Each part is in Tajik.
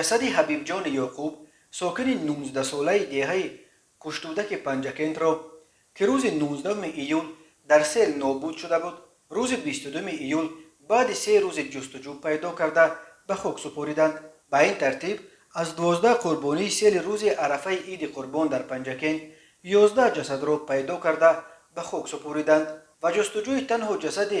Ҷасади Ҳабибҷони Ёқуб, сокини 19-солаи деҳаи Куштудаки Панҷакентро, ки рӯзи 19 июл дар сел нобуд шуда буд, рӯзи 22 июл баъди 3 рӯзи ҷустуҷӯ пайдо карда, ба хок супориданд. Ба ин тартиб, аз 12 қурбонии сели рӯзи арафаи Иди Қурбон дар Панҷакент 11 ҷасадро пайдо карда, ба хок супориданд ва ҷустуҷӯи танҳо ҷасади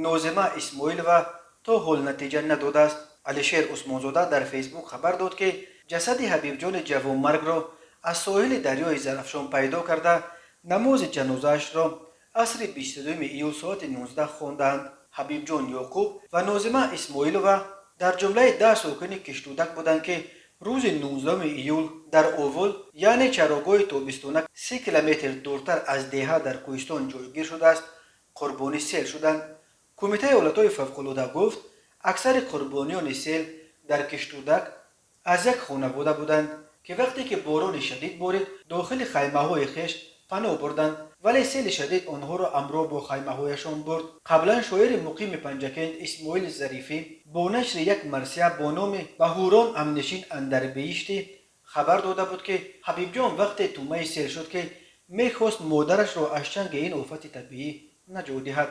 Нозима Исмоилова то ҳол натиҷа надодааст. Алишер Усмонзода дар Фейсбук хабар дод, ки ҷасади Ҳабибҷони ҷавонмаргро аз соҳили дарёи Зарафшон пайдо карда, намози ҷанозаашро асри 22 июл соати 19 хондаанд. Ҳабибҷон Ёқуб ва Нозима Исмоилова дар ҷумлаи 10 сокини Киштудак буданд, ки рӯзи 19 июл дар овул, яъне чарогоҳи тобистона, 30 километр дуртар аз деҳа дар кӯҳистон ҷойгир шудааст, қурбони сел шуданд. Кумитаи ҳолатҳои фавқулода гуфт, аксари қурбониёни сел дар Киштудак аз як хонавода буданд, ки вақте ки борони шадид борид, дохили хаймаҳои хеш паноҳ бурданд, вале сели шадид онҳоро ҳамроҳ бо хаймаҳояшон бурд. Қаблан шоири муқими Панҷакент Исмоил Зарифӣ бо нашри як марсия бо номи «Ба ҳурон ҳамнишин андар биҳиштӣ» хабар дода буд, ки Ҳабибҷон вақте тӯъмаи сел шуд, ки мехост модарашро аз чанги ин офати табиӣ наҷот диҳад.